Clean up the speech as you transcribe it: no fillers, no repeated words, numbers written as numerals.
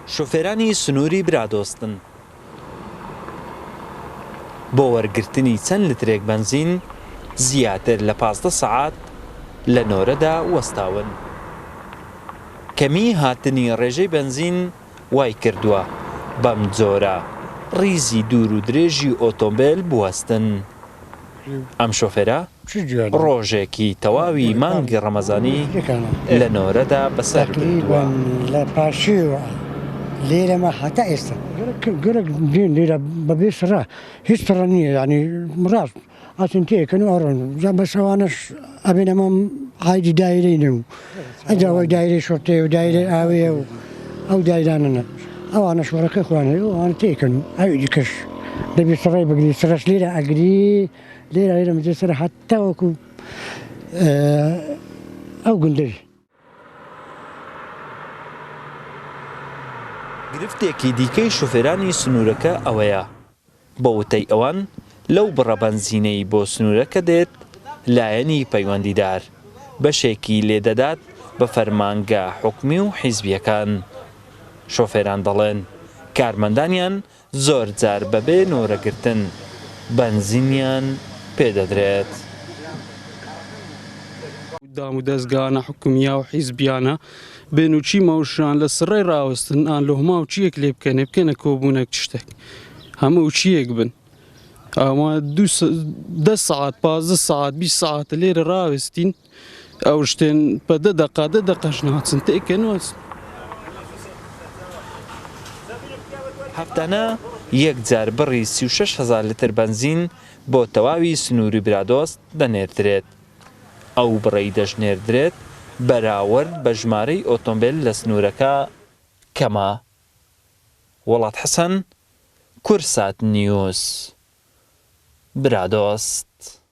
شۆفێرانی سنووری برادۆستن. بۆ وەرگرتنی چەند لترێک بەنزین زیاتر لە 15 سەعات لە نۆرەدا وەستاون. کەمیی هاتنی ڕێژەی بەنزین وای کردووە بەم جۆرە ڕیزی دوور و درێژی ئۆتۆمبێل بوەستن. ئەم شۆفێرە ڕۆژێکی تەواوی مانگی ڕەمەزانی لە نۆرەدا بەسەر بردووە. ئەچن تێکەن و ئەڕۆن جا بەس ئەوانەش ئەبێن ئەمە عایدی دایرەی نەبوو ئەجا وەک دایرەی شۆرتەیە و دایرەی ئاوەیە و ئەو دایرانەنە ئەوانەش وەڕەکەی خۆیان هەیە و ئەوانە تێکەن و ئەوی دیکەش دەبی سڕەی بگری سڕەش لێرە ئەگری لێرە لێرە مجێ سەر هەتا وەکو ئەو گوندەی. گرفتێکی دیکەی شوفێرانی سنوورەکە ئەوەیە، بە وتەی ئەوان لەو بڕە بەنزینەی بۆ سنوورەکە دێت، لایەنی پەیوەندیدار بەشێکی لێ دەدات بە فەرمانگە حکومی و حیزبییەکان. شۆفێران دەڵێن، کارمەندانیان زۆر جار بەبێ نۆرەگرتن بەنزینیان پێدەدرێت. دام و دەزگانە حکومییا و حیزبیانە بێن و چی مەوشان لە سڕەی ڕاوەستن ئان لۆهما و چیەک لێ بکەنێ بکەنە کۆبوونەک شتێک هەموو چیەک بن ئەوە دو دە سەعات 15 سەعات 20 سەعات لێرە ڕاوەستین ئەو شتێن بە دە دەقا دە دەقەش ناچن تێکەن وەس. هەفتانە یەک جار بڕی 36 هەزار لتر بەنزین بۆ تەواوی سنووری برادۆست دەنێردرێت. ئەو بڕەی دەشنێردرێت بەراورد بە ژمارەی ئۆتۆمبێل لە سنوورەکە کەمە. وڵات حەسەن، کوردسات نیوز، برادۆست.